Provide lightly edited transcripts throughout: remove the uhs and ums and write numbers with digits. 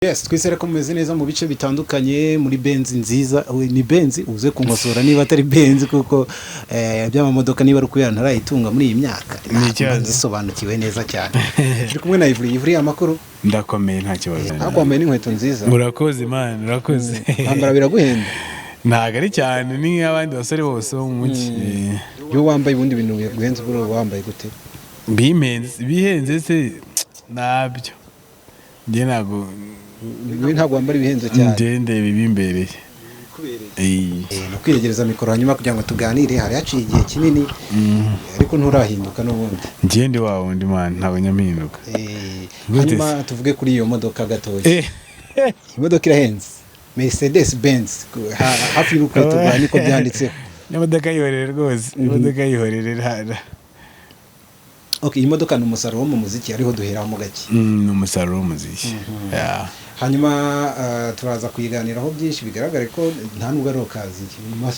Yes, twizere ko mumeze neza mu bice bitandukanye muri Benz nziza. We, ni Benz, uze kunkosora niba atari Benz, kuko by'amamodoka niba ari ukubera ntarayitunga muri iyi myaka. Ni ikibazo. Nzisobanukiwe neza cyane. Turi kumwe na Yverry. Yverry, amakuru? Ndakomeye, nta kibazo. Ariko wambaye n'inkweto nziza. Urakoze man, urakoze. Kwambara biraguhenda? Ntabwo ari cyane, ni nk'abandi basore bose bo mu mujyi. Iyo wambaye ubundi bintu biguhenze, ubwo uba wambaye gute? Bihenze, bihenze se nabyo njye ntabwo. We ntabwo wambara ibihenze cyane. Njye ndeba ibimbereye. Ni ukwiyegereza mikoro hanyuma kugira ngo tuganire. Hari haciye igihe kinini, ariko nturahinduka n'ubundi. Njye ndi wa wundi man, ntabwo nyampinduka. Gute? Hanyuma tuvuge kuri iyo modoka gatoya. Imodoka irahenze, Mercedes Benz, hafi y'urukweto rwawe niko byanditseho. Imodoka yihorere rwose, imodoka yihorere Okay, iyi modoka ni umusaruro wo mu muziki, ariho duheramo gake. Ni umusaruro w'umuziki. Yeah. Hanyuma turaza kuyiganiraho byinshi, bigaragare ko nta nubwo ari occasion.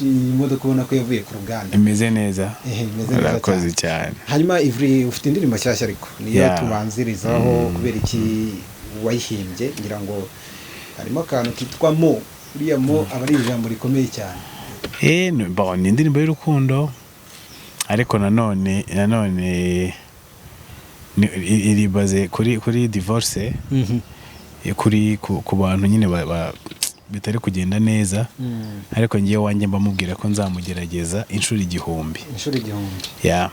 Iyi modoka ubona ko yavuye ku ruganda. Imeze neza. Ehe, imeze neza. Urakoze cyane. Cyane. Hanyuma Yverry, ufite indirimbo nshyashya, ariko niyo tubanzirizaho. Kubera iki wayihimbye? Ngira ngo harimo akantu kitwa mo, uriya mo aba ari ijambo rikomeye cyane. Bon, ni indirimbo y'urukundo, ariko nanone iri basé kuri divorce, kuri ku bantu nyine bitari kugenda neza, ariko ngewe wanjye mbamubwira ko nzamugerageza inshuro 1000. Inshuro 1000. Ya,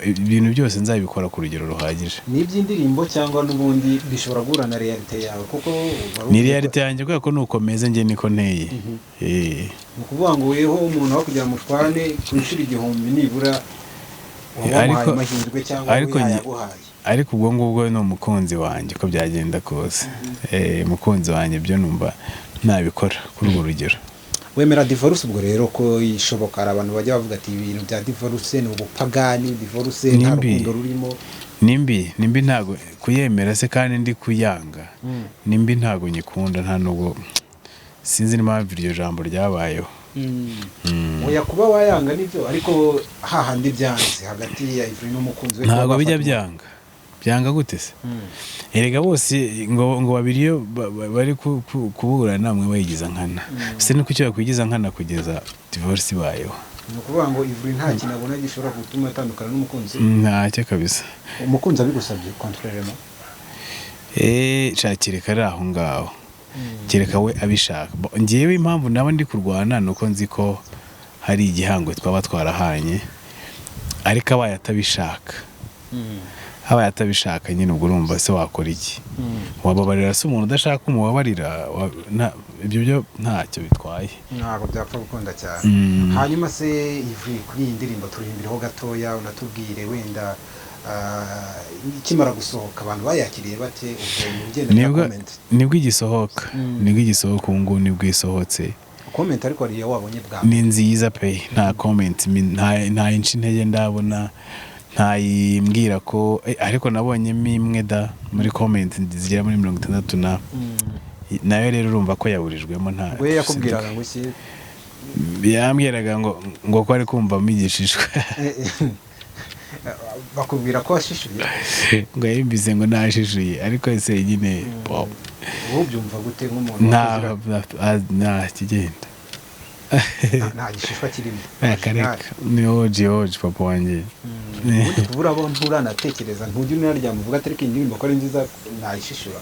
ibintu byose nzabikora ku rugero ruhagije. Ni iby'indirimbo cyangwa n'ubundi bishobora guhura na réalité yawe, kuko wari Ni uvuze ko- réalité yanjye, kubera ko nuko meze njye, niko nteye. Ni ukuvuga ngo weho umuntu aho kugira ngo mushwane ku nshuro 1000, nibura waba wamuhaye amahirwe cyangwa ariko we yayaguhaye. Ariko ubwo ngubwo ni umukunzi wanjye, uko byagenda kose. Umukunzi wanjye byo numva nabikora kuri urwo rugero. Wemera divorce ubwo rero ko ishoboka? Hari abantu bajya bavuga ati ibintu bya divorce ni ubupagani, divorce nta Ni mbi. rukundo rurimo. Nimbi, nimbi, ntago kuyemera se kandi ndi kuyanga. Nimbi, ntago nyikunda, nta nubwo sinzi n'impamvu iryo jambo ryabayeho. Oya, kuba wayanga nibyo, ariko hahandi byanze hagati ya Yverry n'umukunzi we, Ntabwo kuba bijya bafata- byanga. Byanga gute se? Erega bose ngo babiri iyo bari kuburana, mwe bayigiza nkana se, ni kuki bakwigiza nkana kugeza divorce ibayeho? Ni ukuvuga ngo Yverry nta kintu abona gishobora gutuma atandukana n'umukunzi we? Ntacyo kabisa. Umukunzi abigusabye, contrairement? Sha, kereka ari aho ngaho, kereka we abishaka. Njyewe impamvu naba ndi kurwana ni uko nzi ko hari igihango twaba twarahanye, ariko abaye atabishaka, abaye atabishaka nyine, ubwo urumva se wakora iki? Wababarira se umuntu udashaka umubabarira? Ibyo byo ntacyo bitwaye. Ntabwo byapfa gukunda cyane. Hanyuma se Yverry, kuri iyi ndirimbo turirimbiraho gatoya, unatubwire wenda ikimara gusohoka abantu bayakiriye bate, ubwo mu bigendanye na Nibwo comment. Nibwo igisohoka, nibwo igisohoka ubu ngubu, nibwo isohotse. Comment ariko hari iyo wabonye bwa Ni nziza pe, nta comment nta inshi intege ndabona, ntayimbwira ko ariko nabonyemo imwe da muri comment zigera muri 60 na nayo rero urumva ko yaburijwemo nta. Ubwo yakubwiraga ngo iki? Yambwiraga ngo ko ari kumva igishishwa. Bakubwira ko washishuye? Ngo yumvise ngo nashishuye, ariko se nyine bo, Wowe ubyumva gute nk'umuntu nta wakoze nta kigenda. Nta gishishwa kirimo? Akareka, ni oji oji papa wanjye. Ubundi kubura abo nturanatekereza, ntujya unaryama uvuga ati ariko iyi ndirimbo ko ari nziza, nayishishura?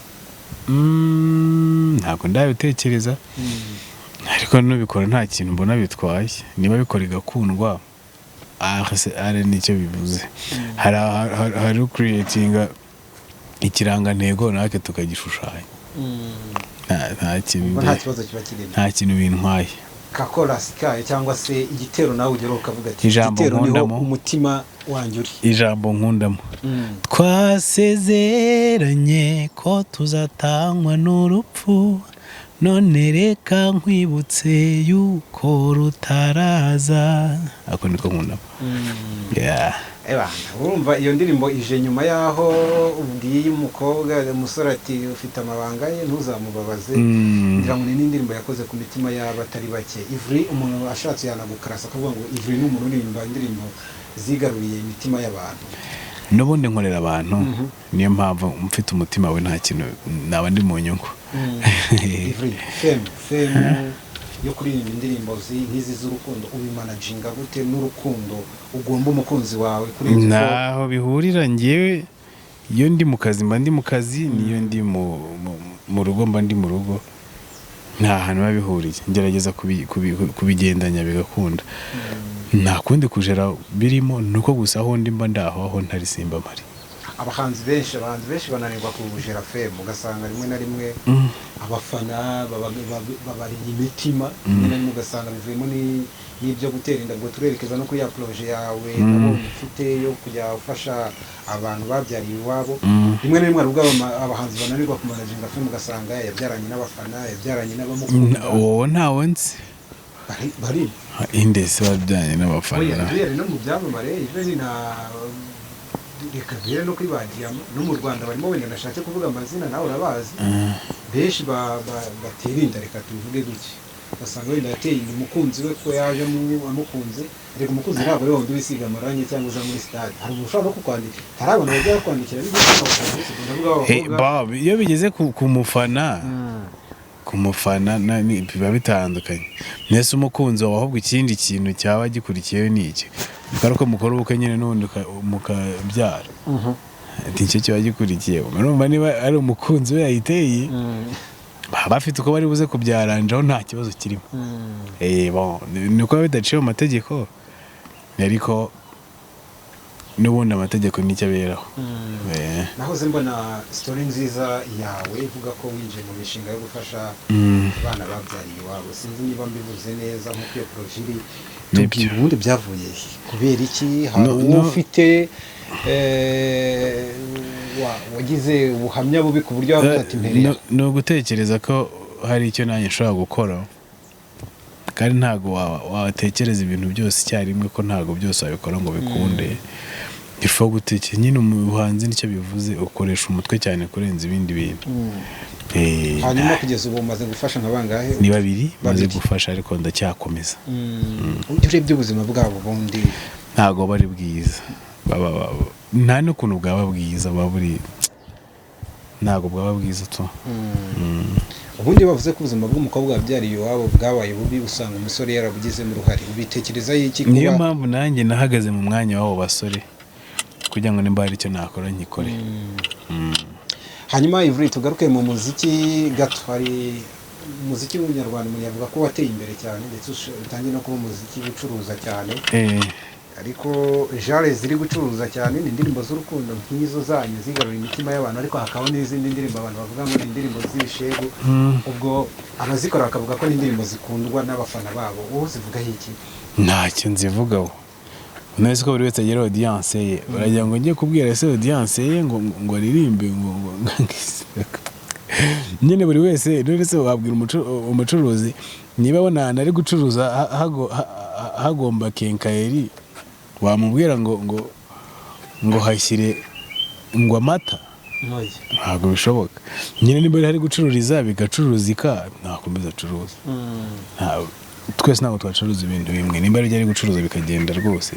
Ntabwo ndabitekereza, ariko nubikora nta kintu mbona bitwaye. Niba bikora igakundwa, are nicyo bivuze. Hari ukuriyetinga ikirangantego, natwe tukagishushanya. Nta kintu. Ubwo nta kibazo kiba kirimo. Nta kintu bintwaye. Kakorasi kayo cyangwa se igitero, nawe ugeraho ukavuga ati Ijambo igitero niho nkundamo. umutima wanjye uri. Ijambo nkundamo: "Twasezeranye ko tuzatangwa n'urupfu, none reka nkwibutse yuko rutaraza." Ako niko nkundamo. Yeah. Eba, urumva iyo ndirimbo ije nyuma y'aho ubwiye umukobwa, umusore ati ufite amabanga ye, ntuzamubabaze. Ngira ngo ni n'indirimbo yakoze ku mitima y'abatari bake. Yverry, umuntu ashatse yanagukarasa akavuga ngo Yverry ni umuntu uririmba indirimbo zigaruriye imitima y'abantu. N'ubundi nkorera abantu, niyo mpamvu mfite umutima we, nta kintu naba ndi mu nyungu. Ivry, fame yo kuririmba indirimbo nk'izi z'urukundo, ubimanaginga gute n'urukundo ugomba umukunzi wawe kurenza uko Ntaho bihurira. Ngewe iyo ndi mu kazi mba ndi mu kazi, niyo ndi mu rugo mba ndi mu rugo. Nta hantu biba bihuriye. Ngerageza kubigendanya bigakunda. Nta kundi kujera birimo, ni uko gusa aho ndi mba ndaho, aho ntari simba mpari. Abahanzi benshi bananirwa kujera fame, ugasanga rimwe na rimwe abafana babariye imitima, rimwe na rimwe ugasanga bivuyemo n'ibyo gutera inda. Ubwo turerekeza no kuri ya projet yawe nabonye ufite yo kujya ufasha abantu babyariye iwabo. Rimwe na rimwe hari ubwo abahanzi bananirwa kumanaginga fame, ugasanga yabyaranye n'abafana, yabyaranye n'abamukunda. Wowe ntawe nzi. Bari Indesi babyaranye n'abafana? Oya, duhere no mu byamamare, even na reka duhere no kuri ba Diyama, no mu Rwanda barimo, wenda nashatse kuvuga amazina, nawe urabazi, benshi batera inda, reka tubivuge gutya. Ugasanga wenda yateye inda umukunzi we ko yaje amukunze. Reka, umukunzi ntabwo ari wundi wisiga amarangi cyangwa uza muri stade. Hari umuntu ushobora no kukwandikira, hari abantu bajya bakwandikira b'igitsina, ndavuga Hey, abakobwa. Bob, iyo bigeze ku mufana, ku mufana biba bitandukanye. Mbese umukunzi wawe, ahubwo ikindi kintu cyaba gikurikiyeho ni iki? Kuko uko mukora ubukwe nyine n'ubundi mukabyara, nicyo kiba gikurikiyeho. Urumva niba ari umukunzi we yayiteye, baba bafite uko bari buze kubyaranjaho, nta kibazo kirimo. Bon, ni uko biba bidaciye mu mategeko, ariko n'ubundi amategeko nicyo aberaho. Nahoze mbona story nziza yawe ivuga ko winjiye mu mishinga yo gufasha abana babyariye iwabo. Sinzi niba mbivuze neza nk'uko iyo projet iri. Nibyo. Tubwire, ubundi byavuye he? Kubera iki? Hari No, uwo no. ufite wagize ubuhamya bubi ku buryo wavuze ati mpereye Ni ugutekereza ko hari icyo nanjye nshobora gukora, kandi ntabwo watekereza ibintu byose icyarimwe, ko ntabwo byose wabikora ngo bikunde. Ifu gutekereza nyine, mu buhanzi nicyo bivuze, ukoresha umutwe cyane kurenza ibindi bintu. Hanyuma kugeza ubu umaze gufasha nka bangahe? Ni babiri maze Babiri. gufasha, ariko ndacyakomeza. Ujya urebye ubuzima bwabo bundi? Ntabwo bari bwiza. Nta n'ukuntu bwaba bwiza, buba buri, ntabwo bwaba bwiza tu. Ubundi bavuze ko ubuzima bw'umukobwa wabyariye iwabo bwabaye bubi, usanga umusore yarabugizemo uruhare. Ubitekerezaho iki Niyo kuba mpamvu nanjye nahagaze mu mwanya w'abo basore, kugira ngo nimba hari icyo nakora nkikore. Hanyuma Ivry, tugaruke mu muziki gato. Hari umuziki w'umunyarwanda, umuntu yavuga ko wateye imbere cyane, ndetse utangiye no kuba umuziki ucuruza cyane, ariko genre ziri gucuruza cyane ni indirimbo z'urukundo nk'izo zanyu zigarura imitima y'abantu, ariko hakaba n'izindi ndirimbo abantu bavuga ngo ni indirimbo z'ibishegu. Ubwo abazikora bakavuga ko ari indirimbo zikundwa n'abafana babo. Wowe uzivugaho iki? Ntacyo nzivugaho. None ko buri wese agira audience ye, baragira ngo njye kubwira ese audience ye ngo aririmbe ngo nyine buri wese. None se wabwira umucuruzi niba abona ahantu ari gucuruza hagomba quincaillerie, wamubwira ngo hashyire ngo amata? Ntabwo bishoboka nyine. Niba ari gucururiza bigacuruzika, ntakomeza acuruza. Twese ntabwo twacuruza ibintu bimwe. Nimba ari gucuruza bikagenda rwose,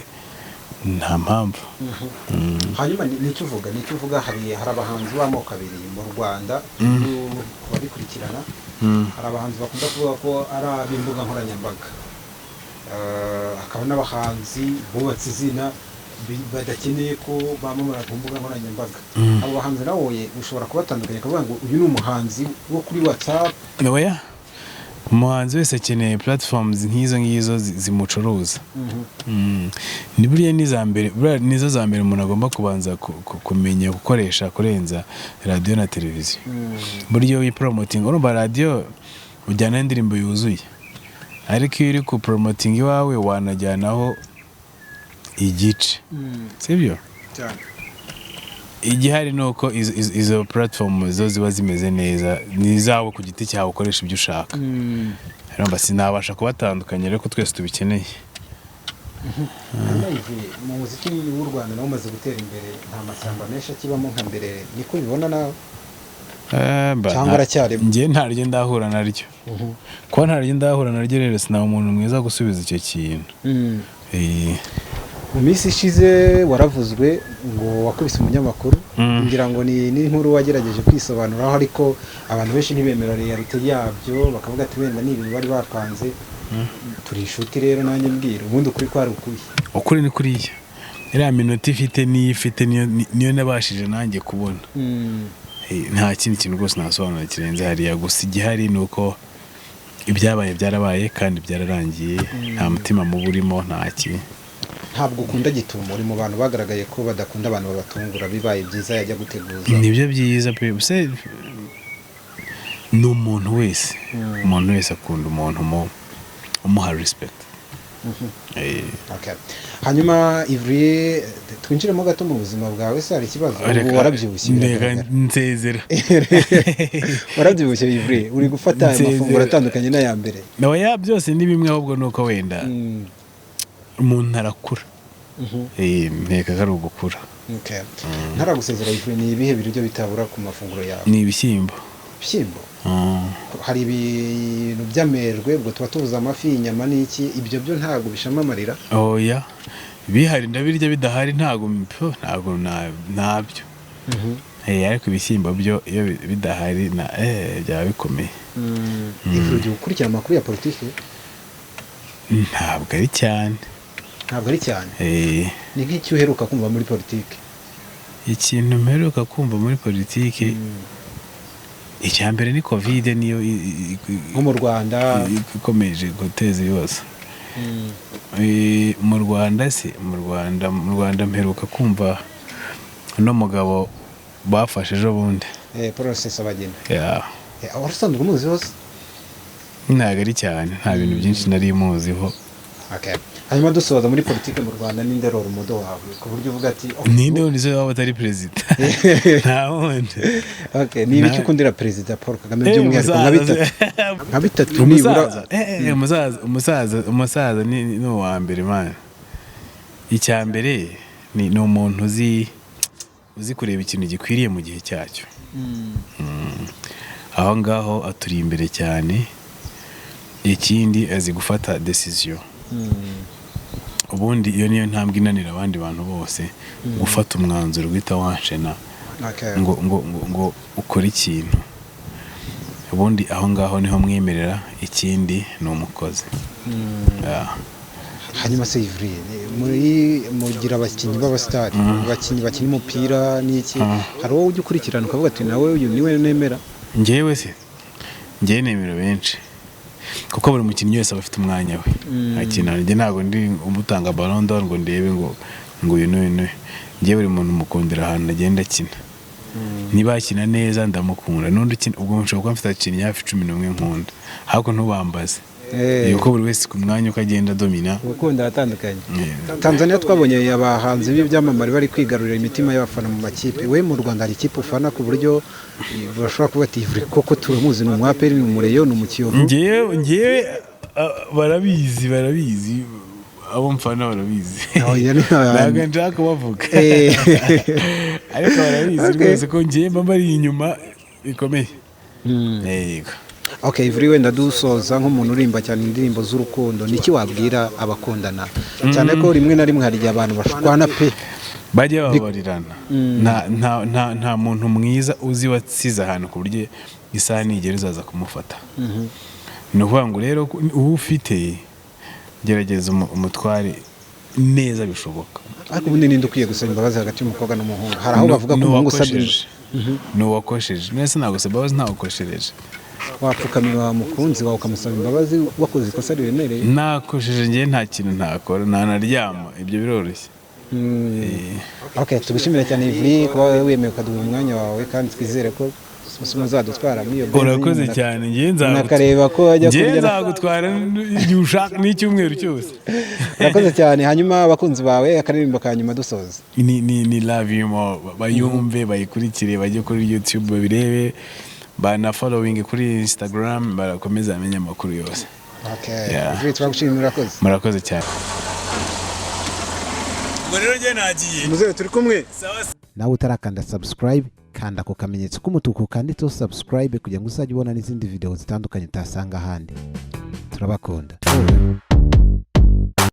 nta mpamvu. Hanyuma nicyo uvuga, hari abahanzi b'amoko abiri mu Rwanda ku babikurikirana. Hari abahanzi bakunda kuvuga ko ari ab'imbuga nkoranyambaga, hakaba n'abahanzi bubatse izina badakeneye ko bamamara ku mbuga nkoranyambaga. Abo bahanzi nawe ushobora kubatandukanya ukavuga ngo uyu ni umuhanzi wo kuri WhatsApp? Oya, umuhanzi wese akeneye platforms nk'izo ngizo zimucuruza. Ni buriya ni mbere, buriya nizo za mbere umuntu agomba kubanza kumenya gukoresha kurenza radiyo na televiziyo. Buryo wiporomotinga, urumva radiyo ujyana indirimbo yuzuye, ariko iyo uri kuporomotinga iwawe wanajyanaho igice, sibyo? Cyane. Igihari ni uko izo platform zo ziba zimeze neza, ni izawe ku giti cyawe, ukoresha ibyo ushaka. Urumva sinabasha kubatandukanya, ariko twese tubikeneye. Hanyuma Yves, mu muziki w'u Rwanda nawo umaze gutera imbere, nta mashyamba menshi akibamo nka mbere, niko ubibona nawe? Cyangwa aracyarimo? Njye ntaryo ndahura naryo. Kuba ntaryo ndahura naryo rero, sinaba umuntu mwiza gusubiza icyo kintu. Mu minsi ishize waravuzwe ngo wakubise umunyamakuru. Ngira ngo ni n'inkuru wagerageje kwisobanuraho, ariko abantu benshi ntibemera réalité yabyo, bakavuga ati wenda ni ibintu bari bapanze. Turi inshuti rero, nanjye mbwira, ubundi ukuri kwari ukuye? Ukuri ni kuriya, iriya minota ifite niyo ifite, niyo nabashije nanjye kubona. Nta kindi kintu rwose nasobanura kirenze hariya. Gusa igihari ni uko ibyabaye byarabaye kandi byararangiye, nta mutima mubi urimo, nta ki. Ntabwo ukunda gitumo, uri mu bantu bagaragaye ko badakunda abantu babatungura, bibaye byiza yajya guteguza. Nibyo byiza pe. Se ni umuntu wese, umuntu wese akunda umuntu umuha respect. Okay. Hanyuma Ivry, twinjiremo gato mu buzima bwawe se, hari ikibazo? Ubu warabyibushye, Reka biragaragara. nsezera. Warabyibushye Ivry, uri gufata Nsezera. amafunguro atandukanye n'aya mbere. Oya, byose ni bimwe, ahubwo ni uko wenda umuntu arakura. Nkeka ko ari ugukura. Okay. Ntaragusezera Ivry, ni ibihe biryo bitabura ku mafunguro yawe? Ni ibishyimbo. Ibishyimbo? Hari ibintu by'amerwe, ubwo tuba tubuze amafi, inyama n'iki, ibyo byo ntabwo bishamamarira? Oya, bihari ndabirya, bidahari ntabwo ntabwo ntabyo. Ariko ibishyimbo byo iyo bidahari na byaba bikomeye. Ivry, ugiye gukurikira amakuru ya politiki? Ntabwo ari cyane. Ntabwo ari cyane? Ni nk'icyo uheruka kumva muri politiki? Ikintu mperuka kumva muri politiki, icya mbere ni COVID, niyo Nko mu Rwanda? ikomeje guteza ibibazo. Mu Rwanda se, mu Rwanda mperuka kumva uno mugabo bafashe ejo bundi. Paul Rusesabagina? Yeah. Wari usanzwe umuzi hose? Ntabwo ari cyane, nta bintu byinshi nari muziho. Okay. Hanyuma dusoza, muri politiki mu Rwanda, ninde role model wawe ku buryo uvuga ati "Okay, Ninde wundi se waba atari perezida? Nta wundi. Okay, ni ibiki ukundira Perezida Paul Kagame by'umwihariko, nka Umusaza bitatu, se. nka bitatu nibura? Umusaza, umusaza ni uwa mbere man. Icya mbere ni umuntu uzi kureba ikintu gikwiriye mu gihe cyacyo. Aho ngaho aturi imbere cyane. Ikindi, azi gufata decision. Ubundi iyo niyo ntambwe inanira abandi bantu bose, gufata umwanzuro guhita wanshena ngo ukore ikintu. Ubundi aho ngaho niho mwemerera. Ikindi ni umukozi. Yeah. Hanyuma se Ivry, muri mugira abakinnyi b'abasitari, abakinnyi bakina umupira n'iki, hari uwo ujya ukurikirana ukavuga ati nawe uyu niwe nemera? Njyewe se, njyewe nemera benshi, kuko buri mukinnyi wese aba afite umwanya we akina. Njye ntabwo ndi umutanga Ballon d'Or ngo ndebe ngo uyu n'uyu n'uyu. Njyewe buri muntu mukundira ahantu agenda akina. Niba akina neza ndamukunda, n'undi ukina. Ubwo nshobora kuba mfite abakinnyi hafi 11 nkunda, ariko ntubambaze yuko buri wese ku mwanya uko agenda adomina. Gukunda aratandukanye. Tanzania twabonye abahanzi b'ibyamamare bari kwigarurira imitima y'abafana mu makipe. We mu Rwanda hari ikipe ufana ku buryo bashobora kuvuga ati Ivry koko turamuzi, ni umu APR, ni umureyo, ni umukiyovu? Njyewe barabizi, abo mfana barabizi. Oya, Ntabwo nshaka kubavuga, ariko barabizi rwose ko njyewe mba mbari inyuma bikomeye. Yego. Okay, Ivry, wenda dusoza, nk'umuntu urimba cyane indirimbo z'urukundo, niki wabwira abakundana, cyane ko rimwe na rimwe hari igihe abantu bashwana pe? Bajya bababarirana. Nta muntu mwiza uzi watsize ahantu ku buryo isaha nigera uzaza kumufata. Ni ukuvuga ngo rero uwo ufite, gerageza umutware neza bishoboka. Ariko ubundi ninde ukwiye gusaba imbabazi hagati y'umukobwa n'umuhungu? Hari aho bavuga ko umuhungu usabye N'uwakosheje. Ni uwakosheje. Mwese nagusaba imbabazi ntawukoshereje. Wapfukamira mukunzi wawe ukamusaba imbabazi wakoze ikosa riremereye? Nakosheje njyewe nta kintu ntakora, ntanaryama, ibyo biroroshye. Okay, tugushimire cyane Ivry kuba wemeye ukaduha umwanya wawe, kandi twizere ko umunsi umwe uzadutwara muri iyo Benz. Urakoze cyane, njyewe nzagutwara. Nakareba ko ajya Njyewe kurya. nzagutwara igihe ushaka n'icyumweru cyose. Urakoze cyane. Hanyuma abakunzi bawe, akaririmbo ka nyuma dusoza? Ni Love You More, bayumve, bayikurikire, bajye kuri YouTube babirebe, bana following kuri Instagram, barakomeza bamenye amakuru yose. Okay. Yeah. Ivry, turagushimira, urakoze. Murakoze cyane. Ubwo rero njye nagiye. Muzehe, turi kumwe. Sawa. Nawe utarakanda subscribe, kanda ako kamenyetso k'umutuku kanditseho subscribe kugira ngo uzajye ubona n'izindi video zitandukanye utasanga ahandi. Turabakunda.